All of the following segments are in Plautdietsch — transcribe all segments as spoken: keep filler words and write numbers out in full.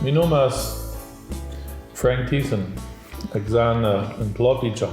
Mien Nomen es Frank Thiessen. Ekj sie, eh, een Plautdietscha.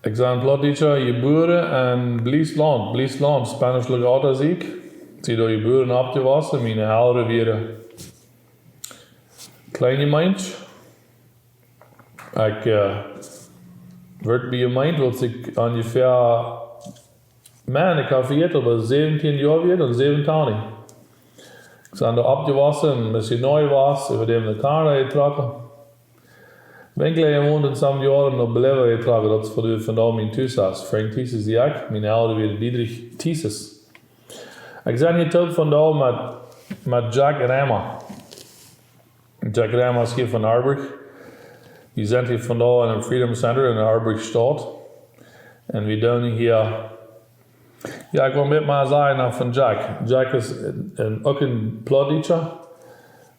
Ekj sie een Plautdietscha, jebuaren en Bliesland. Bliesland, Spanish Lookout, aus ekj sie doa jebuaren, oppjewossen. Miene Elren wieren kjliene Mensche. Ekj, eh, wort bie Jemeent, aus ekj onjefäa, Maun, ekj hab vejäten, oba säwentieen Joa wia, dan säwentieen. Ekj sie doa oppjewossen, Missionoa jewast, äwa däm no Kanada jetrocken. Winkler jewont un some Joaren no Bolivia jetrocken, daut es wua vondoag mien Tus es. Frank Thiessen sie ekj, miene Elren wieren Diedrich Thiessen. Ekj sie hia toop vondoag met, met Jack Reimer. Jack Reimer es hia von Harbor. Wie sent hia vondoag en een Freedom Center en Harbor Staut. Un wie doonen hia, jo, ekj well een bät mea sajen noch von Jack. Jack es een, een, uk een Plautdietscha.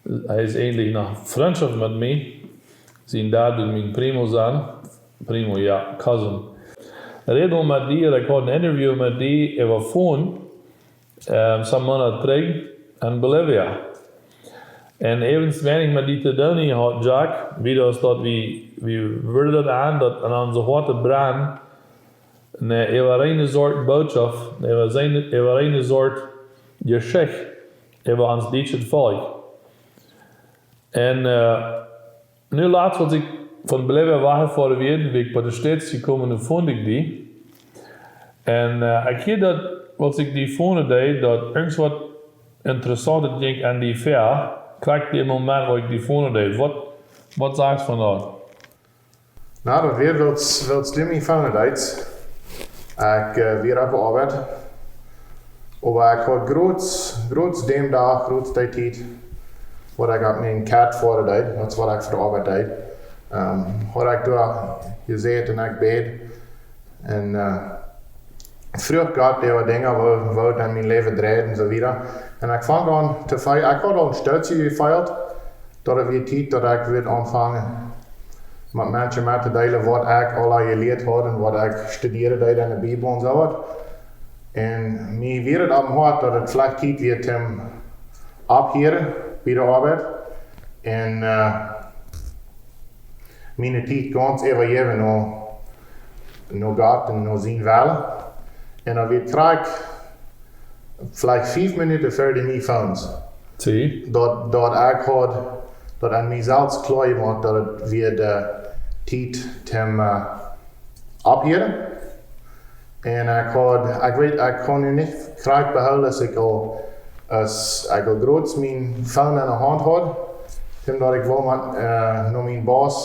Hee es eejentlich noch Frintschoft met mie. Sien Dad deit mien primo sennen. Primo, jo, cousin. Räd mol met die, ekj haud een Interview met die äwa phone, ehm, some Moonat trigj en Bolivia. Un äwent weinich met die to doonen haud, Jack, wia daut, daut wie, wie wullen daut aun, daut aun onse Hoaten brennen, ne, äwa eene Sort Bootschoft, äwa eene, äwa eene Sort Jeschicht, äwa ons dietschet Volkj. Un, eh, nu latst, aus ekj von Bolivia wajchjefoaren wia, wia ekj bie de States jekomen un funk ekj die. Un, eh, ekj hieed daut, aus ekj die fonen deed, daut irjentwaut Interessauntet jinkj aun die väa, krakjt dän Moment, wua ekj die fonen deed. Waut, waut sajchst von daut? Na, daut wia, wiels, wiels du mie fonen deedst. Ekj, eh, wia oppe Oabeit. Oba ekj haud groots, groots dän Dach, groots dee Tiet, waut ekj opp mien Cat foaren deed, daut es waut ekj fa de Oabeit deed. Ehm, haud ekj doa jesäten un ekj bäd. Un, eh, fruach Gott äwa Dinja, woo, woo et en mien Läwen dreid un soo wieda. Un ekj funk aun to feel, ekj haud aul een Stootje jefeelt, daut et wia Tiet, daut ekj wudd aunfangen met Menschen met to deelen, waut ekj aul jelieet haud un waut ekj studieren deed en de Bibel un soo waut. Un mie wia et aum Hoat, daut et veleicht Tiet wia, om opptohieren bie de Oabeit. Un, eh, miene Tiet gaunz äwajäwen no, no Gott un no sien Wellen. Un daut wia krakjt veleicht fief Minuten ver du mie fonst. See? Daut, daut ekj haud, daut aun mie selfst kloa jemoakt, daut et wia de Tiet om, eh, opptohieren. Un ekj haud, ekj weet, ekj kaun nu nich krakjt behoolen, aus ekj aul, aus ekj aul groots mien Phone en de Haunt haud, om daut ekj wull met, eh, no mien Boss,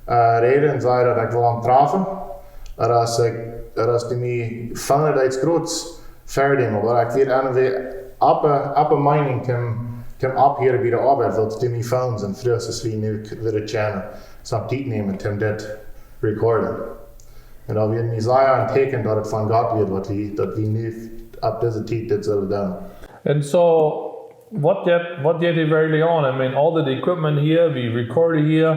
eh, räden un sajen, daut ekj wull am trafen. Ooda aus ekj, ooda aus du mie fonen deedst, groots ver däm, oba ekj wia aun de, oppe, oppe Meinunk om, om opptohieren bie de Oabeit, wiels du mie fonst un fruachst, aus wie nu wudden kjennen, some Tiet nämen, om dit recorden. Un daut wia mie sea een Tieekjen, daut et von Gott wia, waut wie, daut wie nu opp dise Tiet dit sullen doonen. Un soo, waut jeit, waut jeit hia werkjlich aun? I mean, aul dit Equipment hia, wie recorden hia,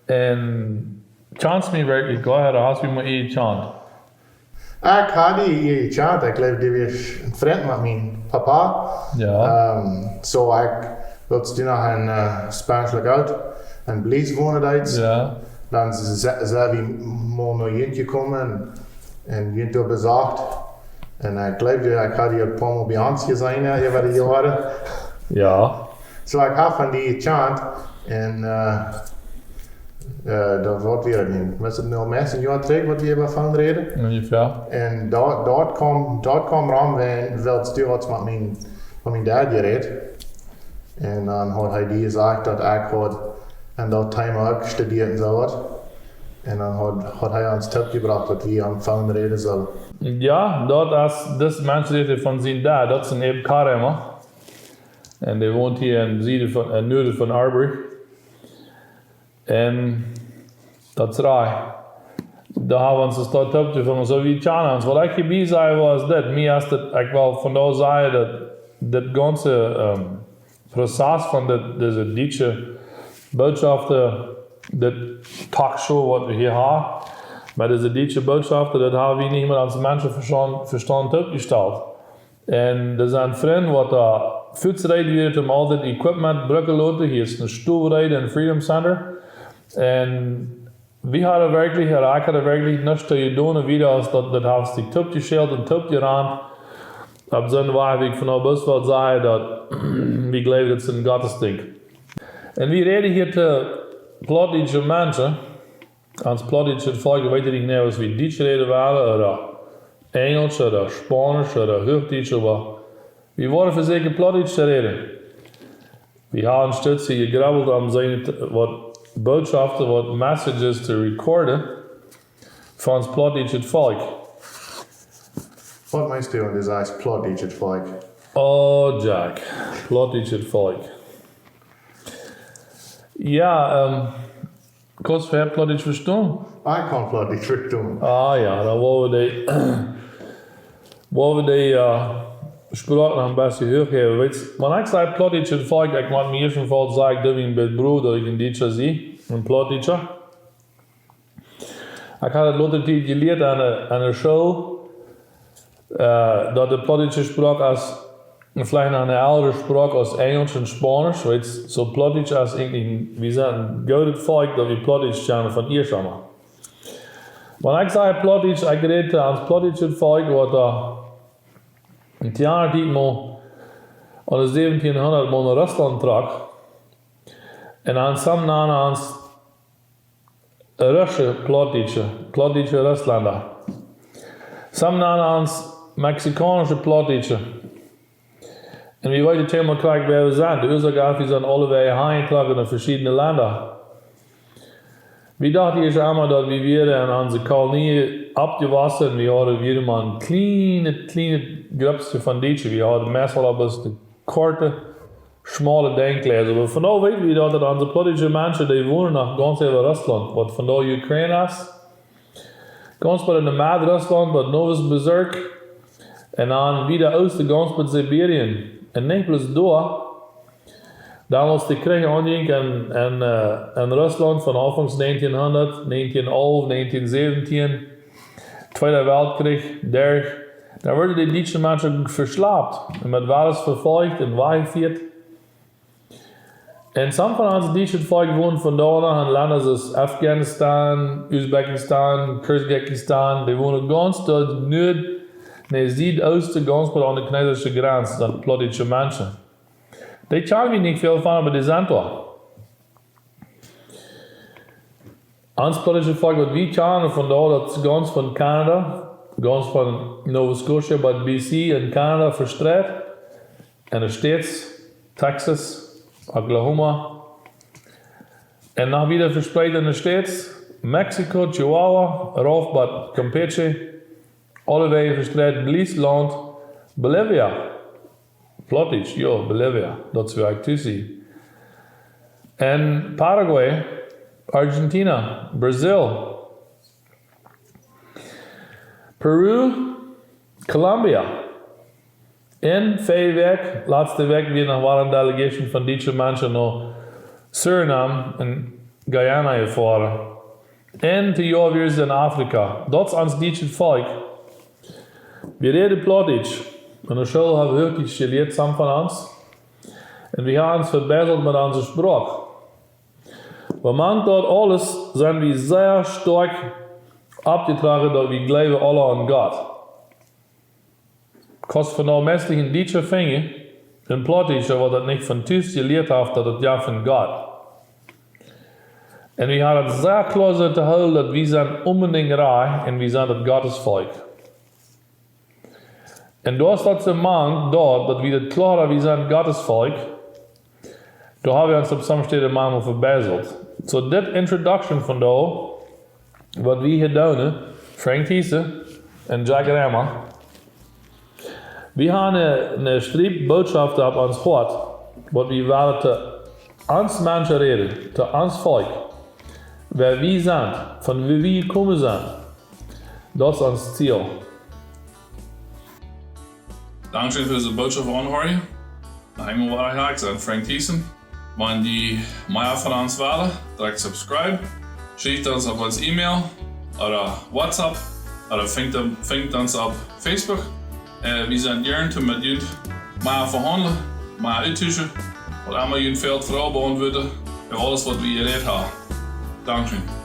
un chance mie werkjlich, go ahead, hast du mie jechance? Ekj haud die jechance, ekj jleew, du wieescht een Frint met mien Papa. Jo. Ehm, soo ekj, wiels du noch en, eh, Spanish Lookout en Belize wonen deedst. Jo. Dan sent, sent wie mol no hia jekomen un, un junt doa besocht. Un, eh, ekj jleew, ekj haud die een poa mol bie ons jeseenen, eh, äwa de Joaren. Jo. Soo ekj hab von die jechance un, eh, eh, daut woat wada, ekj meen, es et nu aul meist een Joa trigj, waut wie äwa phone räden? Onjefäa. Un daut, daut kjeem, daut kjeem rom, wan, wiels du haudst met mien, met mien Dad jerät. Un dan haud hee die jesajcht, daut ekj haud aun daut Thema uk studieet un soo waut. Un dan haud, haud hee ons toopjebrocht, daut wie aum Phone räden sullen. Jo, daut es, dis Mensch rät von sien Dad, daut es een Abe Karema. Un dee wont hia en Sieden von, en Nuaden von Harbor. Un daut es rajcht. Doa hab wie ons daut toopjefungen, soo wie chance ons. Waut ekj hia bie sajen well es dit, mie es dit, ekj well vondoag sajen, daut dit gaunze, ehm, Prozess von dit, dise dietsche Botschaften, dit Talkshow, waut wie hia haben, met dise dietsche Botschaften, daut hab wie nich met ons Menschenvestaunt, Vestaunt toopjestalt. Un doa sent Frind waut doa fuaz reed wieren om aul dit Equipment brucken loten. Hia es een Stool reed em Freedom Center. Un wie hauden werkjlich, ekj haud werkjlich nuscht to doonen, wieda aus daut, daut haft sikj toop jeschält un toop jerant. Opp soon Wajch, woo ekj von bloos well sajen, daut wie jleewen, daut es een Gottesdienst. Un wie räden hia to plautdietsche Menschen. Ons plautdietschet Volkj, weet nich, aus wie Dietsch räden wellen, ooda Enjelsch, ooda Spaunisch, ooda Huachdietsch, oba wie woaren vesieekjen Plautdietsch to räden. Wie haben een Stootje jegrabbelt om seenen, waut Botschaften, waut Messages to recorden fa ons plautdietschet Volkj. Waut meenst du, wan du sajchst plautdietschet Volkj? Oh, Jack, plautdietschet Volkj. Jo, ähm, kaust du Plautdietsch vestonen? Ekj kaun Plautdietsch vestonen. Ah jo, dan woa wie dee, woa wie dee, äh, Sproak noch een bät huach haben. Weetst, wan ekj saj plautdietschet Volkj, ekj mott mie ieescht un foats sajen, ekj doo mie een bät brow, daut ekj een Dietscha sie, een Plautdietscha. Ekj haud daut lota Tiet jelieet aun de, aun de School, äh, daut de plautdietsche Sproak es veleicht noch eene aundre Sproak aus Enjelsch un Spaunisch, weetst, soo Plautdietsch es eejentlich, wie sent een goodet Volkj, daut wie Plautdietsch kjennen von ieescht emol. Wan ekj saj Plautdietsch, ekj räd to ons plautdietschet Volkj, waut doa een Tiet mol, aun de säwentieenhundat mol no Russlaunt trock, un dan some nanen ons Rusche Plautdietsche, plautdietsche Russlenda. Some nanen ons mexikaunsche Plautdietsche. Un wie weeten kjeenmol krakjt wäa wie sent. De Uasoak es, wie sent aulewäajen hanjetrocken en veschiedne Lenda. Wie dochten ieescht emol, daut wie wieren en onse Kolonie oppjewossen, wie hauden, wieren mau een kjlienet, kjlienet Grupptje von Dietsche. Wie hauden meist aul bloos de korte, schmale Denkjwies. Oba vondoag weeten wie daut, daut onse plautdietsche Menschen, dee wonen noch gaunz äwa Russlaunt, waut vondoag Ukraine es. Gaunz bat en de Med Russlaunt, bat Novosibirsk. Un dan wieda oosten gaunz bat Sibirien. Un nich bloos doa. Donmols de Kjrich aunjinkj en, en, äh, en Russlaunt von aunfangs negentieenhundat, negentieenelf, negentien säwentieen, Tweeda Weltkjrich, derch, dan worden de dietsche Menschen veschlapt un met Wapens vefolcht un wajchjefieet. Un some von ons dietschet Volkj wonen vondoag noch en Lenda soo aus Afghanistan, Usbekistan, Kirgisistan, dee wonen gaunz doa Nuad, nä, Siedoosten, gaunz bat aun de chinesische Grenz, sent plautdietsche Menschen. Dee kjanen wie nich väl von, oba dee sent doa. Ons plautdietschet Volkj, waut wie kjanen vondoag, daut es gaunz von Kanada, gaunz von Nova Scotia, bat B C en Kanada vestreit, en de States, Texas, Oklahoma, un noch wieda vespreet en de States, Mexiko, Chihuahua, rauf bat Campeche, aulewäajen vestreit, Belize Launt, Bolivia, Plautdietsch, jo, Bolivia, daut es wua ekj tus sie. En Paraguay, Argentina, Brasil, Peru, Colombia. En verje Wäakj, latste Wäakj, wia noch wada ne Delegation von dietsche Menschen no Suriname en Guyana jefoaren. En dit Joa wieren see en Afrika. Daut es ons dietschet Volkj. Wie räden Plautdietsch. En de School haben wie Huachdietsch jelieet, some von ons. Un wie haben ons vebätelt met onse Sproak. Oba mank daut aules sent wie sea stoakj oppjetrocken, daut wie jleewen aule aun Gott. Kaust vondoag meist nich een Dietscha finjen, een Plautdietscha, waut daut nich von tus jelieet haft, daut et jo von Gott. Un wie haben daut sea kloa soo to hoolen, daut wie sent onbedinjt rajcht un wie sent daut Gottes Volkj. Un doa es daut soo mank, daut, daut wie daut kloa, wie sent Gottes Volkj, doa haben wie ons opp some Städen mau vebätelt. Soo, dit Introduction vondoag, waut wie hia doonen, Frank Thiessen un Jack Remmer, wie haben eene, eene Striep Botschaften opp ons Hoat, waut wie wellen to ons Menschen räden, to ons Volkj, wäa wie sent, von wua wie jekomen sent. Daut es ons Ziel. Dankscheen fa dise Bootschoft aunhieren. Noch eemol wada, ekj sie Frank Thiessen. Wan jie mea von ons wellen, drekjt subscribe, schekjt ons opp ons E-Mail ooda WhatsApp ooda finjt, finjt ons opp Facebook. Wie sent jiern toom met junt mea vehaundlen, mea uttuschen, waut emma junt fält, Froagen beauntwuaden, un aules waut wie jerät haben. Dankscheen.